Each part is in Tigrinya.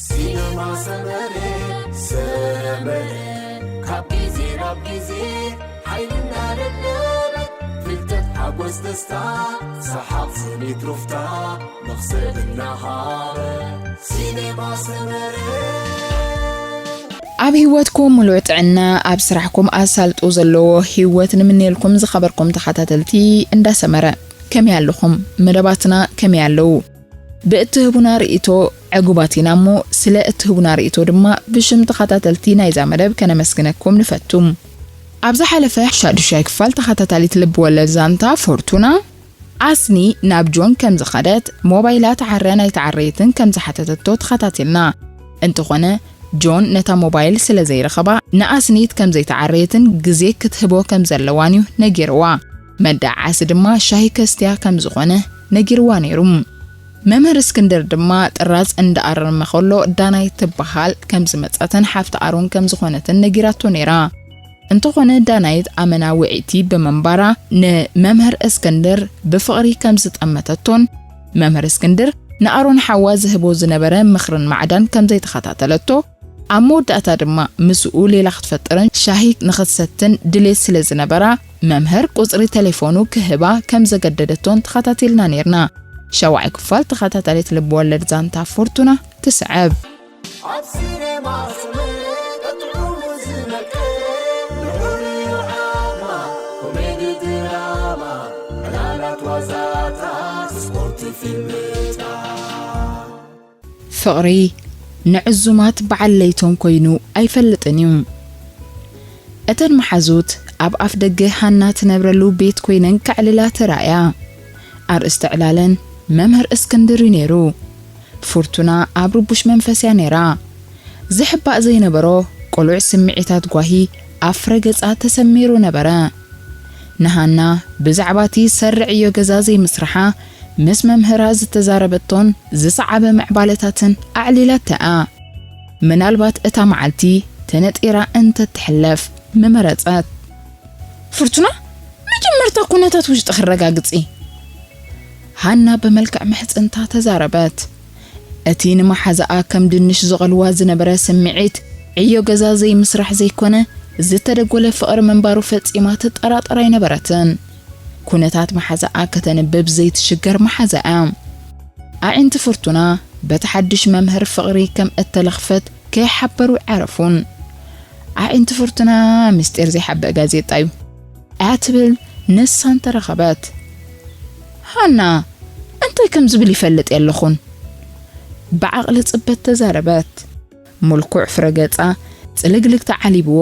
ሲነማ ሰመረ ሰመረ ካብ ግዜ ናብ ግዜ ሓይልና ደለበት ፍልጠት ሓጎስ ደስታ ሰሓቕ ስኒት ሩፍታ መኽሰብ እናሃበ ሲነማ ሰመረ ኣብ ህይወትኩም ምሉእ ጥዕና፣ ኣብ ስራሕኩም ኣሳልጦ ዘለዎ ህይወት ንምንየልኩም ዝኸበርኩም ተኸታተልቲ እንዳሰመረ። ከመይ ኣለኹም? መደባትና ከመይ ኣለዉ? ብእትህቡና ርእይቶ ዕጉባት ኢና እሞ፣ ስለ እትህቡና ርእይቶ ድማ ብሽም ተኸታተልቲ ናይዛ መደብ ከነመስግነኩም ንፈቱ። ኣብ ዝሓለፈ ሻዱሻይ ክፋል ተኸታታሊት ልብ ወለድ ዛንታ ፎርቱና፣ ኣስኒ ናብ ጆን ከም ዝኸደት፣ ሞባይላ ተዓርያን ኣይተዓረየትን ከም ዝሓተተቶ ተኸታቲልና። እንተኾነ፣ ጆን ነታ ሞባይል ስለ ዘይረኸባ፣ ንኣስኒት ከም ዘይተዓረየትን ግዜ ክትህቦ ከም ዘለዋን እዩ ነጊርዋ። መዳዓሲ ድማ ሻሂ ከስትያ ከም ዝኾነ ነጊርዋ ነይሩ። መምህር እስክንድር ድማ ጥራዝ እንዳኣረመ ከሎ ዳናይት ትበሃል ከም ዝመጸትን ሓፍቲ ኣሮን ከም ዝኾነትን ነጊራቶ ነይራ። እንተኾነ ዳናይት ኣመና ውዕይቲ ብምንባራ ንመምህር እስክንድር ብፍቕሪ ከም ዝጠመተቶን መምህር እስክንድር ንኣሮን ሓዋ ዝህቦ ዝነበረ ምኽርን ማዕዳን ከም ዘይተኸታተለቶ ኣብ መወዳእታ ድማ ምስኡ ሌላ ክትፈጥርን ሻሂ ንኽትሰትን ድሌት ስለ ዝነበራ መምህር ቁጽሪ ተሌፎኑ ክህባ ከም ዘገደደቶን ተኸታቲልና ኔርና። ሻውዓይ ክፋል ተኸታታሊት ልብ ወለድ ዛንታ ፎርቱና ትስዕብ። ኣብ ሲኔማ ሰመረ ጥዑሙ ዝመቀ ንዑር ዩ ዓማ ኮሜዲ ድራማ ዕላላት ዋዛታት ስፖርት ፊልምታት ፍቕሪ ንዕዙማት በዓል ለይቶም ኮይኑ ኣይፈልጥን እዩ። እተን መሓዙት ኣብ ኣፍ ደገ ሃና ትነብረሉ ቤት ኮይነን ከዕልላ ተራእያ። ኣርእስቲ ዕላለን መምህር እስክንድር እዩ ነይሩ። ፍርቱና ኣብ ርቡሽ መንፈስ እያ ነይራ። ዝሕባእ ዘይነበሮ ቅሉዕ ስምዒታት ጓሂ ኣብ ፍረ ገጻ ተሰሚሩ ነበረ። ንሃና ብዛዕባ እቲ ሰርዕ ዕዮ ገዛ ዘይምስርሓ ምስ መምህራ ዝተዛረበቶን ዝሰዓበ ምዕባለታትን ኣዕሊላታኣ። ምናልባት እታ መዓልቲ ተነጢራ እንተትሕለፍ ምመረጸት። ፍርቱና፣ መጀመርታ ኩነታት ውሽጢ ክረጋግጺ። ሃና ብመልክዕ ምሕጽንታ ተዛረበት። እቲ ንመሓዛኣ ከም ድንሽ ዝቐልዋ ዝነበረ ስምዒት፣ ዕዮ ገዛ ዘይምስራሕ ዘይኮነ፣ ዝተደጎለ ፍቕሪ ምንባሩ ፈጺማ ትጠራጠር ኣይነበረትን። ኩነታት መሓዛኣ ከተንብብ ዘይትሽገር መሓዛኣ። ኣዒንቲ ፍርቱና በቲ ሓድሽ መምህር ፍቕሪ ከም እተለኽፈት ከይሓበሩ ኣይዓረፉን። ኣዒንቲ ፍርቱና ምስጢር ዘይሓብእ ጋዜጣ እዩ። ኣያ ትብል ንሳ እንተረኸበት። ሃና፣ እንታይ ከም ዝብል ይፈልጥ የለኹን። ብዓቕሊ ጽበት ተዛረበት። ምልኩዕ ፍረገጻ ጽልግልግ ተዓሊብዎ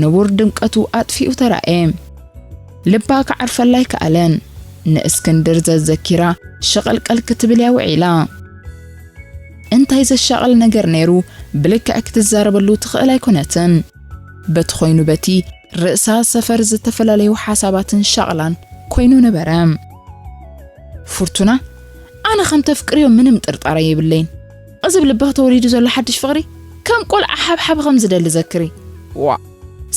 ንቡር ድምቀቱ ኣጥፊኡ ተራእየ። ልባ ክዓርፈላ ኣይከኣለን። ንእስክንድር ዘዘኪራ ሸቐልቀል ክትብል እያ ውዒላ። እንታይ ዘሻቕል ነገር ነይሩ ብልክዕ ክትዛረበሉ ትኽእል ኣይኮነትን። በቲ ኮይኑ በቲ ርእሳ ሰፈር ዝተፈላለዩ ሓሳባትን ሻቕላን ኮይኑ ነበረ። ፍርቱና፣ ኣነ ከም ተፍቅርዮ ምንም ጥርጣረ የብለይን። እዚ ብልብኺ ተወሊዱ ዘሎ ሓድሽ ፍቕሪ ከም ቆልዓ ሓብሓብ ከም ዝደሊ ዘክሪ። ዋ፣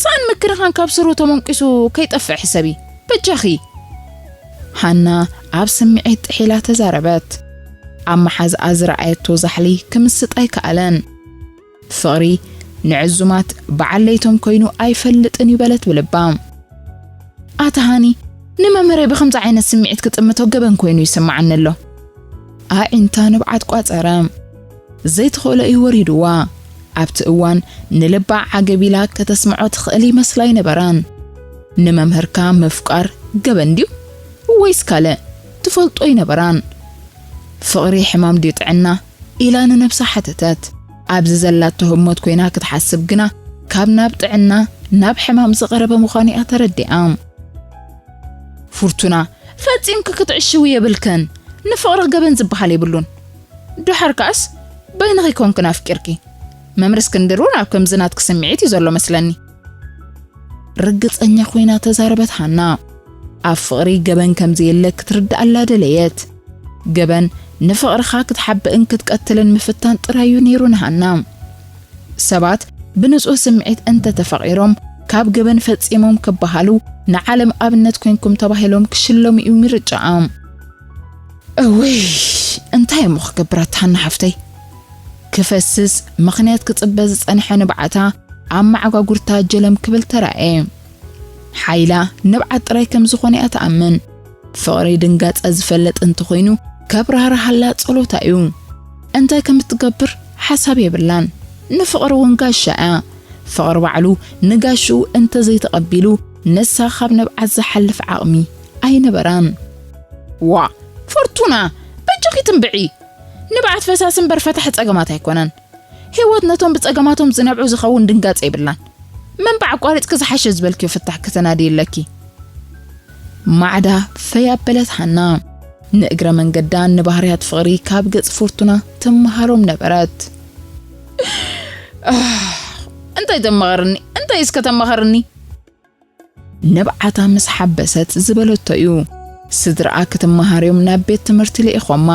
ሳእን ምክንኻን ካብ ስሩ ተመንቂሱ ከይጠፍእ ሕሰቢ በጃኺ። ሃና ኣብ ስምዒት ጥሒላ ተዛረበት። ኣብ መሓዝኣ ዝረኣየቶ ዛሕሊ ክምስጥ ኣይከኣለን። ፍቕሪ ንዕዙማት በዓል ለይቶም ኮይኑ ኣይፈልጥን እዩ በለት ብልባ። ኣታ ሃኒ፣ ንመምህረይ ብኸምዚ ዓይነት ስምዒት ክጥምቶ ገበን ኮይኑ ይስምዓኒ ኣሎ። ኣዒንታ ንብዓት ቋጸረ። ዘይትኽእሎ እዩ ወሪድዋ። ኣብቲ እዋን ንልባ ዓገብ ኢላ ከተስምዖ ትኽእል ይመስላ ኣይነበራን። ንመምህርካ ምፍቃር ገበን ድዩ ወይስ ካልእ ትፈልጦ ኣይነበራን። ፍቕሪ ሕማም ድዩ ጥዕና ኢላ ንነብሳ ሓተተት። ኣብዚ ዘላቶ ህሞት ኮይና ክትሓስብ ግና ካብ ናብ ጥዕና ናብ ሕማም ዝቐረበ ምዃኑ እያ ተረዲኣ። ፍርቱና፣ ፈጺምኪ ክትዕሽዊ የብልክን። ንፍቕሪ ገበን ዝበሃል የብሉን። ድሓር ከኣስ በይንኺ ኮንክን ኣፍቂርኪ። መምህር እስክንድር እውን ኣብ ከምዚ ናትኪ ስምዒት እዩ ዘሎ መስለኒ። ርግጸኛ ኮይና ተዛረበት ሃና። ኣብ ፍቕሪ ገበን ከም ዘየለ ክትርድኣላ ደለየት። ገበን ንፍቕርኻ ክትሓብእን ክትቀትልን ምፍታን ጥራይ እዩ ነይሩ ንሃና። ሰባት ብንጹህ ስምዒት እንተተፋቒሮም ካብ ገበን ፈጺሞም ክበሃሉ ንዓለም ኣብነት ኮንኩም ተባሂሎም ክሽለሙ እዩ ምርጫኣ። እውይ፣ እንታይ እሞ ክገብር ኣታ ሃና ሓፍተይ? ክፈስስ ምኽንያት ክጽበ ዝጸንሐ ንብዓታ ኣብ መዓጓጉርታ ጀለም ክብል ተራእየ። ሓይላ ንብዓት ጥራይ ከም ዝኾነ እያ ትኣምን። ፍቕሪ ድንጋጸ ዝፈልጥ እንተኾይኑ፣ ከብራህርሃላ ጸሎታ እዩ። እንታይ ከም እትገብር ሓሳብ የብላን። ንፍቕሪ እውን ጋሻ እያ። ፍቕሪ ባዕሉ ንጋሽኡ እንተዘይተቐቢሉ፣ ንሳ ካብ ንብዓት ዝሓልፍ ዓቕሚ ኣይነበራን። ዋ፣ ፎርቱና፣ በጃኺ ትንብዒ። ንብዓት ፈሳሲ እምበር ፈታሒ ጸገማት ኣይኮነን። ህይወት ነቶም ብጸገማቶም ዝነብዑ ዝኸውን ድንጋጸ የብላን። ምንባዕ ኣቋሪጽኪ ዝሓሸ ዝበልክዮ ፍታሕ ከተናድዪ ኣለኪ። ማዕዳ ፈይ ኣበለት ሃና። ንእግረ መንገዳ ንባህርያት ፍቕሪ ካብ ገጽ ፎርቱና ትመሃሮም ነበረት። ኣህ፣ እንታይ ተማኸርኒ? እንታይ እስከ ተማኸርኒ? ንብዓታ ምስ ሓበሰት ዝበለቶ እዩ። ስድራኣ ክትመሃር እዮም ናብ ቤት ትምህርቲ ልኢኾማ።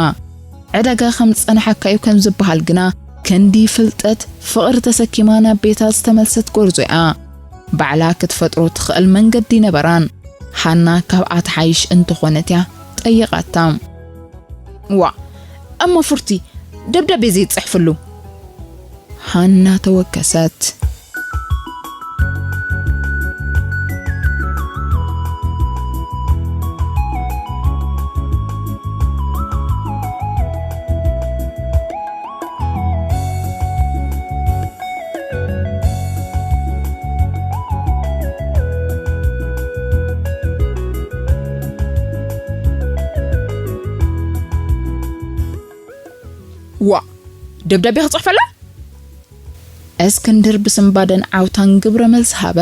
ዕዳጋ ከም ዝጸንሓካ እዩ ከም ዝበሃል ግና፣ ክንዲ ፍልጠት ፍቕሪ ተሰኪማ ናብ ቤታ ዝተመልሰት ጎርዞ እያ። ባዕላ ክትፈጥሮ ትኽእል መንገዲ ነበራን። ሃና ካብኣ ትሓይሽ እንተኾነት እያ ጠይቓታ። ዋ፣ እሞ ፉርቲ፣ ደብዳቤ ዘይትጽሕፍሉ? ሃና ተወከሰት። ዋ፣ ደብዳቤ ክጽሕፈላ? እስክንድር ብስንባደን ዓውታን ግብረ መልሲ ሃበ።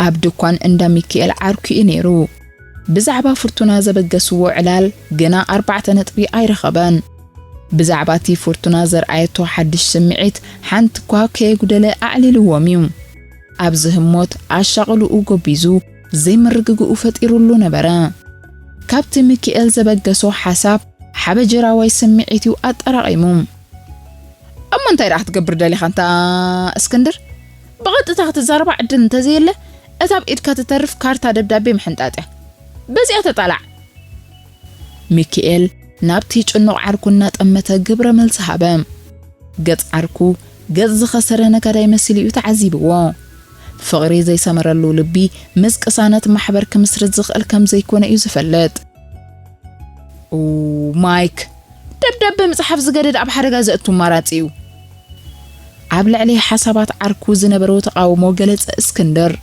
ኣብ ድኳን እንዳ ሚካኤል ዓርኩ እዩ ነይሩ። ብዛዕባ ፍርቱና ዘበገስዎ ዕላል ግና ኣርባዕተ ነጥቢ ኣይረኸበን። ብዛዕባ እቲ ፍርቱና ዘርኣየቶ ሓድሽ ስምዒት ሓንቲ እኳ ከየጉደለ ኣዕሊልዎም እዩ። ኣብዚ ህሞት ኣሻቕልኡ ጎቢዙ ዘይምርግግኡ ፈጢሩሉ ነበረ። ካብቲ ሚካኤል ዘበገሶ ሓሳብ ሓበጀራዋይ ስምዒት እዩ ኣጠራቒሙ። እሞ እንታይ ደኣ ክትገብር ደሊኻ እንታ እስክንድር? ብቐጥታ ክትዛረባ ዕድል እንተዘየለ፣ እታ ኣብ ኢድካ ትተርፍ ካርታ ደብዳቤ ምሕንጣጥ እያ። በዚኣ ተጣላዕ። ሚካኤል ናብቲ ጭኑቕ ዓርኩ እናጠመተ ግብረ መልሲ ሃበ። ገጽ ዓርኩ፣ ገጽ ዝኸሰረ ነጋዳይ መሲሉ እዩ ተዓዚብዎ። ፍቕሪ ዘይሰመረሉ ልቢ ምስ ቅሳነት ማሕበር ክምስርት ዝኽእል ከም ዘይኮነ እዩ ዝፈልጥ። ኡ፣ ማይክ፣ ደብዳቤ ምጽሓፍ ዝገደድ ኣብ ሓደጋ ዘእቱ ኣማራጺ እዩ። ኣብ ልዕሊ ሓሳባት ዓርኩ ዝነበሮ ተቓውሞ ገለጸ እስክንድር።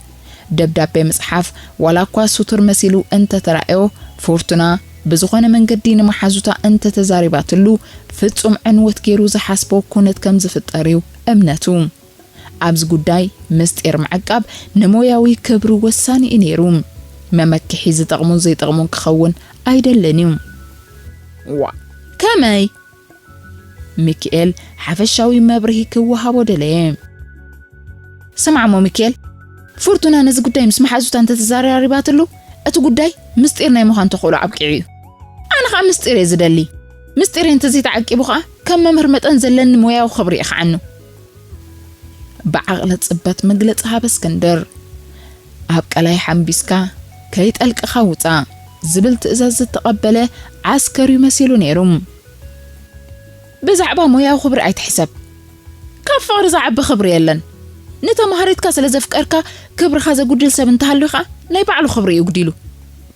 ደብዳቤ ምጽሓፍ ዋላ እኳ ስቱር መሲሉ እንተተራእዮ፣ ፎርቱና ብዝኾነ መንገዲ ንመሓዙታ እንተተዛሪባትሉ፣ ፍጹም ዕንወት ገይሩ ዝሓስቦ ኩነት ከም ዝፍጠር እዩ እምነቱ። ኣብዚ ጉዳይ ምስጢር ምዕቃብ ንሞያዊ ክብሩ ወሳኒ እዩ ነይሩ። መመክሒ ዝጠቕሙን ዘይጠቕሙን ክኸውን ኣይደልን እዩ። ዋ፣ ከመይ? ሚኪኤል ሓፈሻዊ መብርሂ ክወሃቦ ደለየ። ስማዕ እሞ ሚኪኤል፣ ፎርቱና ነዚ ጉዳይ ምስ መሓዙታ እንተተዘራሪባትሉ፣ እቲ ጉዳይ ምስጢር ናይ ምዃን ተኽእሎ ዓብቂዑ እዩ። ኣነ ኸኣ ምስጢር እየ ዝደሊ። ምስጢረይ እንተዘይተዓቂቡ ኸኣ፣ ከም መምህር መጠን ዘለኒ ሞያዊ ኽብሪ እየ ኸዓኑ። ብዓቕሊ ጽበት መግለጺ ሃበ እስክንድር። ኣብ ቀላይ ሓምቢስካ ከይጠልቅኻ ውጻእ ዝብል ትእዛዝ ዝተቐበለ ዓስከር እዩ መሲሉ ነይሩ። ብዛዕባ ሞያዊ ኽብሪ ኣይትሕሰብ። ካብ ፍቕሪ ዝዓቢ ኽብሪ የለን። ንተምሃሪትካ ስለ ዘፍቀርካ ክብርኻ ዘጉድል ሰብ እንተሃልዩ ኸኣ ናይ ባዕሉ ኽብሪ እዩ ጉዲሉ።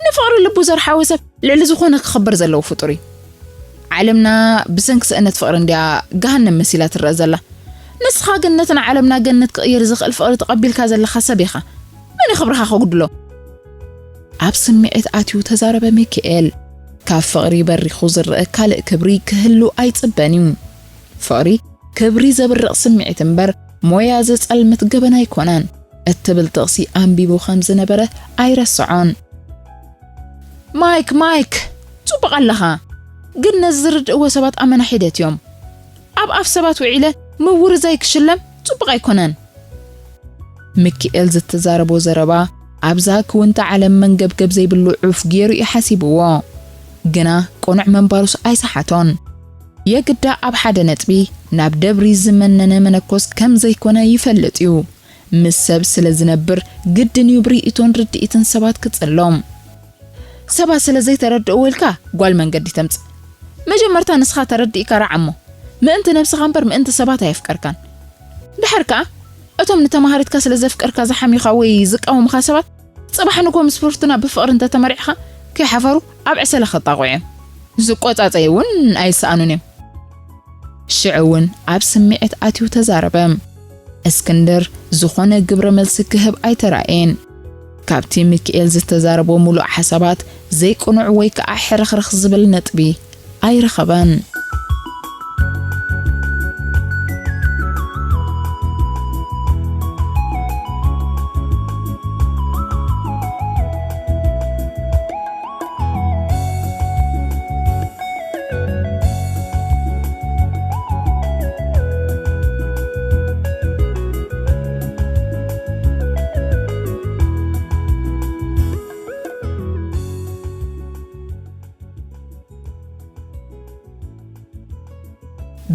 ንፍቕሪ ልቡ ዘርሓወ ሰብ ልዕሊ ዝኾነ ክኽበር ዘለዎ ፍጡር እዩ። ዓለምና ብሰንኪ ስእነት ፍቕሪ እንድያ ገሃነም መሲላ ትረኣ ዘላ። ንስኻ ግን ነቲ ንዓለምና ገነት ክቕይር ዝኽእል ፍቕሪ ተቐቢልካ ዘለኻ ሰብ ኢኻ። መን እዩ ክብርኻ ከጉድሎ? ኣብ ስምዒት ኣትዩ ተዛረበ ሚኪኤል። ካብ ፍቕሪ በሪኹ ዝረኣ ካልእ ክብሪ ክህሉ ኣይጽበን እዩ። ፍቕሪ ክብሪ ዘብርቕ ስምዒት እምበር ሞያ ዘጸልምት ገበን ኣይኮነን እትብል ጥቕሲ ኣንቢቡ ከም ዝነበረ ኣይረስዖን። ማይክ፣ ማይክ፣ ጽቡቕ ኣለኻ። ግን ነዚ ዝርድእዎ ሰባት ኣመና ሒደት እዮም። ኣብ ኣፍ ሰባት ውዒለ ምውርዛይ ክሽለም ጽቡቕ ኣይኮነን። ሚኪኤል ዝተዛረቦ ዘረባ ኣብዛ ክውንታ ዓለም መንገብገብ ዘይብሉ ዑፍ ገይሩ እዩ ሓሲብዎ። ግና ቅኑዕ ምንባሩስ ኣይሰሓቶን። የግዳ ኣብ ሓደ ነጥቢ ናብ ደብሪ ዝመነነ መነኮስ ከም ዘይኮነ ይፈልጥ እዩ። ምስ ሰብ ስለ ዝነብር ግድን እዩ ብርእይቶን ርድኢትን ሰባት ክጽሎም። ሰባት ስለ ዘይተረድእዎ ኢልካ ጓል መንገዲ ተምጽእ። መጀመርታ ንስኻ ተረዲእካ ርዓ እሞ፣ ምእንቲ ነብስኻ እምበር ምእንቲ ሰባት ኣየፍቀርካን። ድሓር ከኣ እቶም ንተማሃሪትካ ስለ ዘፍቀርካ ዝሓምዩኻ ወይ ዝቃወሙኻ ሰባት፣ ጽባሕ ንግሆ ምስ ፍርቱና ብፍቕሪ እንተተመርዕኻ፣ ከይሓፈሩ ኣብ ዕሰለ ከጣቕዑ እዮም። ዝቆጻጸዩ እውን ኣይሰኣኑን እዮም። ሽዑ እውን ኣብ ስምዒት ኣትዩ ተዛረበ። እስክንድር ዝኾነ ግብረ መልሲ ክህብ ኣይተራእየን። ካብቲ ሚኪኤል ዝተዛረቦ ምሉእ ሓሳባት ዘይቅኑዕ ወይ ከኣ ሕርኽርኽ ዝብል ነጥቢ ኣይረኸበን።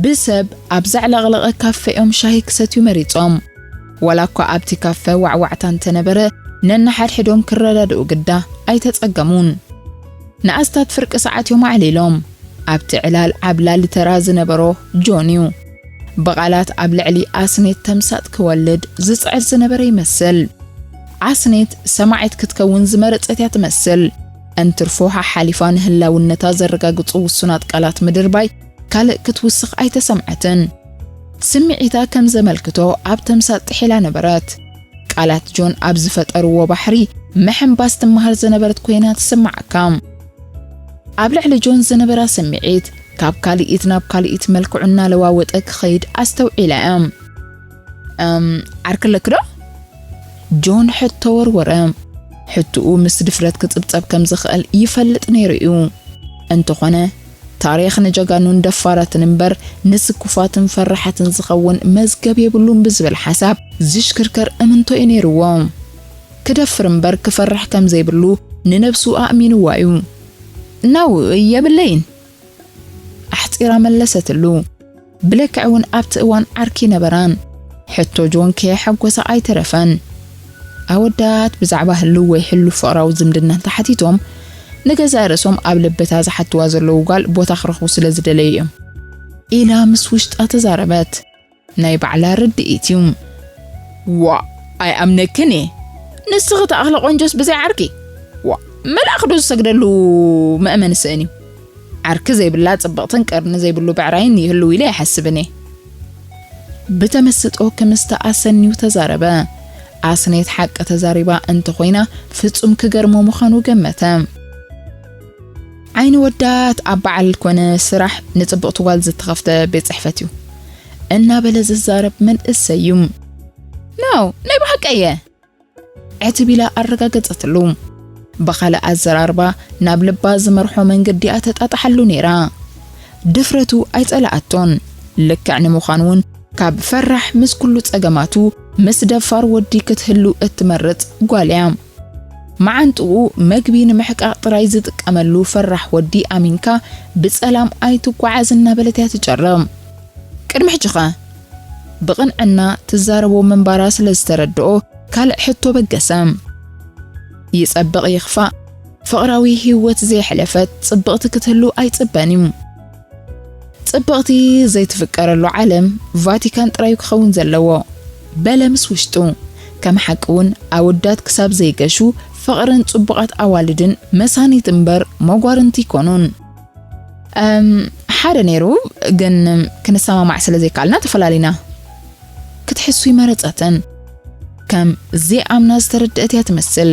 ብሰብ ኣብ ዘዕለቕለቐ ካፈኦም ሻሂ ክሰትዩ መሪጾም። ዋላ እኳ ኣብቲ ካፈ ዋዕዋዕታ እንተነበረ፣ ነንሓድሕዶም ክረዳድኡ ግዳ ኣይተጸገሙን። ንኣስታት ፍርቂ ሰዓት እዮም ኣዕሊሎም። ኣብቲ ዕላል ዓብላሊ ተራ ዝነበሮ ጆን እዩ። ብቓላት ኣብ ልዕሊ ኣስኔት ተምሳጥ ክወልድ ዝጽዕር ዝነበረ ይመስል። ኣስኔት ሰማዒት ክትከውን ዝመረጸት እያ ትመስል። እንትርፎ ሓሓሊፋ ንህላውነታ ዘረጋግጹ ውሱናት ቃላት ምድርባይ ካልእ ክትውስኽ ኣይተሰምዐትን። ስምዒታ ከም ዘመልክቶ ኣብ ተምሳጥ ጥሒላ ነበረት። ቃላት ጆን ኣብ ዝፈጠርዎ ባሕሪ ምሕንባስ ትመሃር ዝነበረት ኮይና ትስምዓካ። ኣብ ልዕሊ ጆን ዝነበራ ስምዒት ካብ ካልኢት ናብ ካልኢት መልክዑ እናለዋወጠ ክኸይድ ኣስተውዒላ እያ። "እም፣ ዓርኪ ኣለኪ ዶ?" ጆን ሕቶ ወርወረ። ሕቶኡ ምስ ድፍረት ክጽብጸብ ከም ዝኽእል ይፈልጥ ነይሩ እዩ። እንተኾነ፣ ታሪኽ ንጀጋኑን ደፋራትን እምበር ንስኩፋትን ፈራሓትን ዝኸውን መዝገብ የብሉን ብዝብል ሓሳብ ዝሽክርከር እምንቶ እዩ ነይርዎ። ክደፍር እምበር ክፈርሕ ከም ዘይብሉ ንነብሱ ኣእሚንዋ እዩ። "ናው፣ የብለይን" ኣሕጺራ መለሰትሉ። ብልክዕ እውን ኣብቲ እዋን ዓርኪ ነበራን። ሕቶ ጆን ከየሐጎሳ ኣይተረፈን። ኣወዳት ብዛዕባ ህልው ወይ ሕሉፍ ፍቕራዊ ዝምድና እንተሓቲቶም፣ ንገዛእ ርእሶም ኣብ ልብታ ዝሓትዋ ዘለዉ ጓል ቦታ ክረኽቡ ስለ ዝደለዩ እዮም። ኢላ ምስ ውሽጣ ተዛረበት። ናይ ባዕላ ርድኢት እዩ። "ዋ፣ ኣይኣምነክን እየ። ንስኺ ተኣኽለ ቆንጆስ ብዘይ ዓርኪ? ዋ፣ መልኣኽ ዶ ዝሰግደሉ መእመኒ ስእን እዩ? ዓርኪ ዘይብላ ጽብቕትን ቀርኒ ዘይብሉ ብዕራይን ይህልው ኢለ ኣይሓስብን እየ።" ብተመስጦ ክምስታ ኣሰንዩ ተዛረበ። ኣስኔት ሓቂ ተዛሪባ እንተኾይና ፍጹም ክገርሞ ምዃኑ ገመተ። ዓይኒ ወዳት ኣብ በዓል ኮነ ስራሕ ንጽብቕቲ ጓል ዝተኸፍተ ቤት ጽሕፈት እዩ እናበለ ዝዛረብ መንእሰይ እዩ። "ናው፣ ናይ ብሓቂ እየ!" ዕትብ ኢላ ኣረጋገጸትሉ። ብኻልእ ኣዘራርባ ናብ ልባ ዝመርሖ መንገዲ እያ ተጣጥሓሉ ነይራ። ድፍረቱ ኣይጸልኣቶን። ልክዕ ንምዃኑ እውን ካብ ፈራሕ ምስ ኩሉ ጸገማቱ ምስ ደፋር ወዲ ክትህሉ እትመርጽ ጓል እያ። መዓንጥኡ መግቢ ንምሕቃቕ ጥራይ ዝጥቀመሉ ፈራሕ ወዲ ኣሚንካ ብጸላም ኣይትጓዓዝ እናበለት እያ ትጨርቕ። ቅድሚ ሕጂኸ? ብቕንዕና ትዛረቦ ምንባራ ስለ ዝተረድኦ ካልእ ሕቶ በገሰ። ይጸብቕ ይኽፋእ፣ ፍቕራዊ ህይወት ዘየሕለፈት ጽብቕቲ ክትህሉ ኣይጽበን እዩ። ጽብቕቲ ዘይትፍቀረሉ ዓለም ቫቲካን ጥራይ ክኸውን ዘለዎ። በለ ምስ ውሽጡ። ከም ሓቂ እውን ኣወዳት ክሳብ ዘይገሹ ፍቕርን ጽቡቓት ኣዋልድን መሳኒት እምበር መጓርንቲ ይኮኑን። እም፣ ሓደ ነይሩ፣ ግን ክንሰማማዕ ስለ ዘይከኣልና ተፈላሊና። ክትሕሱ ይመረጸትን። ከም ዘይኣምና ዝተረድአት እያ ትመስል።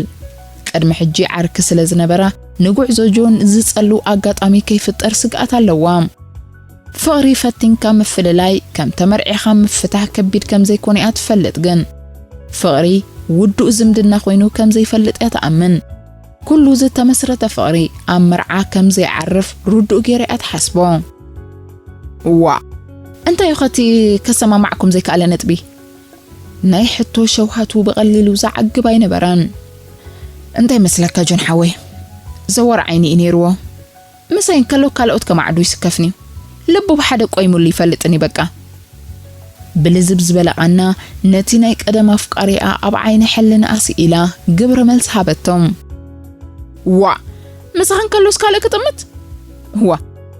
ቅድሚ ሕጂ ዓርኪ ስለ ዝነበራ ንጉዕዞ ጆን ዝጸሉ ኣጋጣሚ ከይፍጠር ስግኣት ኣለዋ። ፍቕሪ ፈቲንካ ምፍልላይ ከም ተመርዒኻ ምፍታሕ ከቢድ ከም ዘይኮነ እያ ትፈልጥ፣ ግን ፍቕሪ ውዱእ ዝምድና ኮይኑ ከም ዘይፈልጥ እያ ትኣምን። ኩሉ ዝተመስረተ ፍቕሪ ኣብ መርዓ ከም ዘይዓርፍ ርዱእ ገይራ እያ ትሓስቦ። እዋ፣ እንታይ እዩ ኸቲ ከሰማማዕኩም ዘይከኣለ ነጥቢ? ናይ ሕቶ ሸውሃቱ ብቐሊሉ ዝዓግብ ኣይነበረን። እንታይ መስለካ ጆን ሓወይ? ዘወር ዓይኒ እዩ ነይርዎ። ምሳይ እንከሎ ካልኦት ከማዕዱ ይስከፍኒ። ልቡ ብሓደ ቆይሙሉ ይፈልጥኒ በቃ። ብልዝብ ዝበለ ቃና ነቲ ናይ ቀደም ኣፍቃሪኣ ኣብ ዓይኒ ሕልናኣ ስኢላ ግብረ መልሲ ሃበቶም። ዋ፣ ምሳኺ እንከሎስ ካልእ ክጥምት? ዋ፣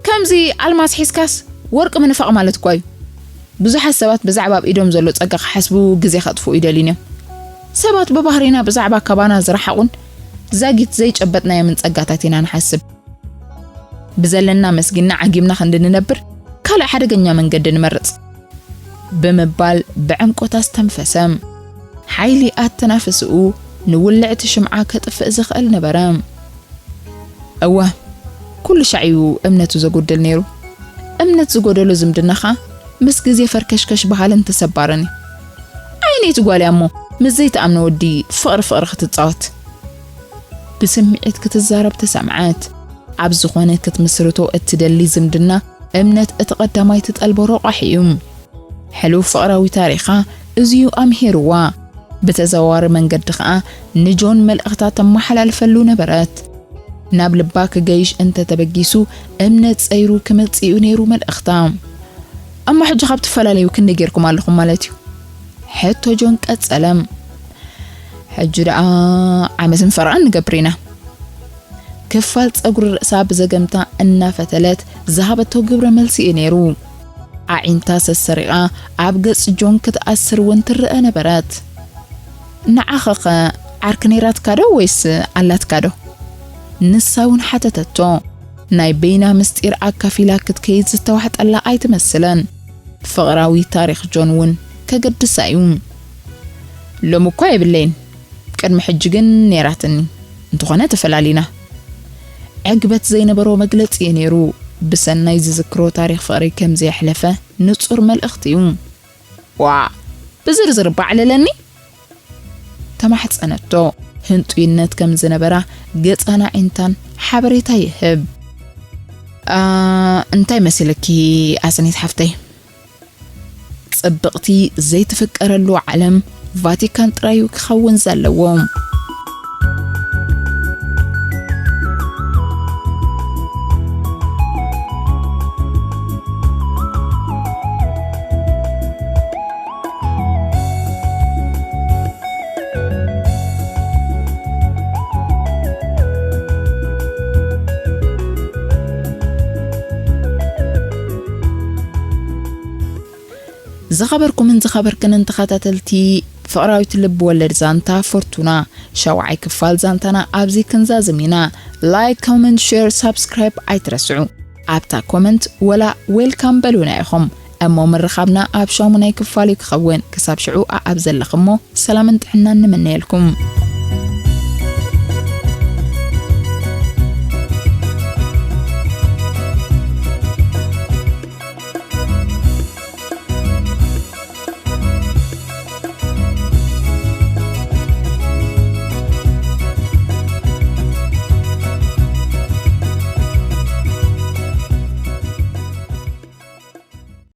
ከምዚ ኣልማዝ ሒዝካስ ወርቂ ምንፋቕ ማለት እኳ እዩ። ብዙሓት ሰባት ብዛዕባ ኣብ ኢዶም ዘሎ ጸጋ ክሓስቡ ግዜ ከጥፍኡ ይደልዩን እዮም። ሰባት ብባህሪና ብዛዕባ ካባና ዝረሓቑን ዛጊት ዘይጨበጥናዮምን ጸጋታት ኢና ንሓስብ። ብዘለና መስጊንና ዓጊብና ክንድንነብር ካልእ ሓደገኛ መንገዲ ንመርጽ ብምባል ብዕምቆት ኣስተንፈሰ። ሓይሊ ኣተናፍስኡ ንውልዕቲ ሽምዓ ከጥፍእ ዝኽእል ነበረ። እወ፣ ኩሉ ሻዕ እዩ እምነቱ ዘጎደል ነይሩ። እምነት ዝጎደሎ ዝምድናኻ ምስ ግዜ ፈርከሽከሽ በሃልን ተሰባርን እዩ። ኣየነይቲ ጓል እያ እሞ ምስ ዘይትኣምኖ ወዲ ፍቕሪ ፍቕሪ ክትጻወት? ብስምዒት ክትዛረብ ተሰምዓት። ኣብ ዝኾነ ክትምስርቶ እትደሊ ዝምድና እምነት እቲ ቀዳማይ ትጠልቦ ረቋሒ እዩ። ሕሉፍ ፍቕራዊ ታሪኻ እዚዩ ኣምሂርዋ። ብተዘዋዋሪ መንገዲ ኸኣ ንጆን መልእኽታ ተመሓላልፈሉ ነበረት። ናብ ልባ ክገይሽ እንተ ተበጊሱ እምነት ጸይሩ ክመጽእ እዩ ነይሩ መልእኽታ። እሞ ሕጂ ካብ ትፈላለዩ ክንደይ ጌርኩም ኣለኹም ማለት እዩ? ሕቶ ጆን ቀጸለ። ሕጂ ደኣ ዓመትን ፈረቓን ንገብር ኢና። ክፋል ጸጉሪ ርእሳ ብዘገምታ እናፈተለት ዝሃበቶ ግብረ መልሲ እዩ ነይሩ። ኣዒንታ ሰሰሪቓ ኣብ ገጽ ጆን ክትኣስር እውን ትረአ ነበረት። ንዓኸኸ ዓርኪ ነይራትካ ዶ ወይስ ኣላትካ ዶ? ንሳ እውን ሓተተቶ። ናይ በይና ምስጢር ኣካፊላ ክትከይድ ዝተዋሕጠላ ኣይትመስለን። ፍቕራዊ ታሪኽ ጆን እውን ከገድሳ እዩ። ሎሚ እኳ የብለይን፣ ቅድሚ ሕጂ ግን ነይራትኒ። እንተኾነ ተፈላሊና። ዕግበት ዘይነበሮ መግለጺ እዩ ነይሩ። ብሰናይ ዝዝክሮ ታሪኽ ፍቕሪ ከም ዘየሕለፈ ንጹር መልእኽቲ እዩ። ዋ፣ ብዝርዝር እባ ኣዕልለኒ። ተማሕጸነቶ። ህንጡይነት ከም ዝነበራ ገጻን ኣዒንታን ሓበሬታ ይህብ። ኣ፣ እንታይ መሲልኪ ኣሰኒት ሓፍተይ? ጽብቕቲ ዘይትፍቀረሉ ዓለም ቫቲካን ጥራዩ ክኸውን ዘለዎ። ዝኸበርኩምን ዝኸበርክንን ተኸታተልቲ ፍቕራዊት ልብ ወለድ ዛንታ ፍርቱና፣ ሻውዓይ ክፋል ዛንታና ኣብዚ ክንዛዝም ኢና። ላይክ፣ ኮመንት፣ ሼር፣ ሳብስክራይብ ኣይትረስዑ። ኣብታ ኮመንት ወላ ዌልካም በሉና ኢኹም። እሞ ምርኻብና ኣብ ሻሙናይ ክፋል እዩ ክኸውን። ክሳብ ሽዑ ኣኣብ ዘለኽሞ ሰላምን ጥዕናን ንምነየልኩም።